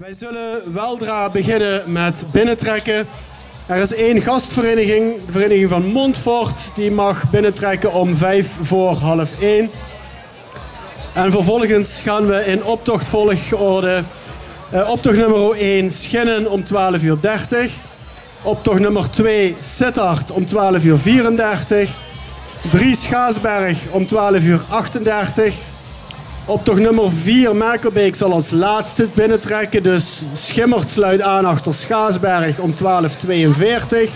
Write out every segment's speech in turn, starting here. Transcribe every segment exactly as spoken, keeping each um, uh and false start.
Wij zullen weldra beginnen met binnentrekken. Er is één gastvereniging, de vereniging van Montfort, die mag binnentrekken om vijf voor half één. En vervolgens gaan we in optochtvolgorde. Eh, optocht nummer één, Schinnen, om twaalf uur dertig. Optocht nummer twee, Sittard, om twaalf uur vierendertig. Drie, Schaasberg, om twaalf uur achtendertig. Optocht nummer vier, Merkelbeek, zal als laatste binnentrekken. Dus Schimmert sluit aan achter Schaasberg om twaalf tweeënveertig.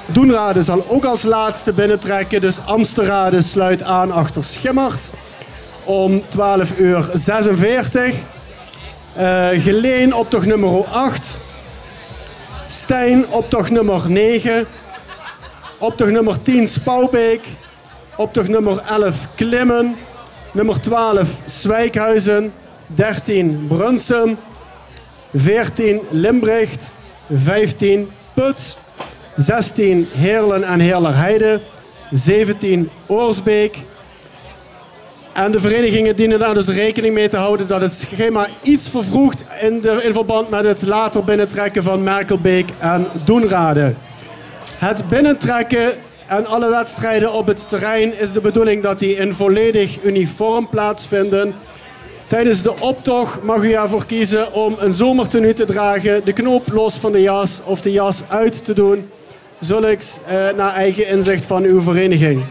Doenrade zal ook als laatste binnentrekken. Dus Amsterrade sluit aan achter Schimmert om twaalf uur zesenveertig. Eh, Geleen, optocht nummer acht. Stein, optocht nummer negen. Optocht nummer tien, Spaubeek. Optocht nummer elf, Klimmen. Nummer twaalf, Zwijkhuizen. Dertien, Brunssum. Veertien, Limbricht. Vijftien, Puts. Zestien, Heerlen en Heerlerheide. Zeventien, Oorsbeek. En de verenigingen dienen daar dus rekening mee te houden dat het schema iets vervroegt in, de, in verband met het later binnentrekken van Merkelbeek en Doenrade. Het binnentrekken en alle wedstrijden op het terrein is de bedoeling dat die in volledig uniform plaatsvinden. Tijdens de optocht mag u ervoor kiezen om een zomertenue te dragen, de knoop los van de jas of de jas uit te doen. Zulks, eh, naar eigen inzicht van uw vereniging.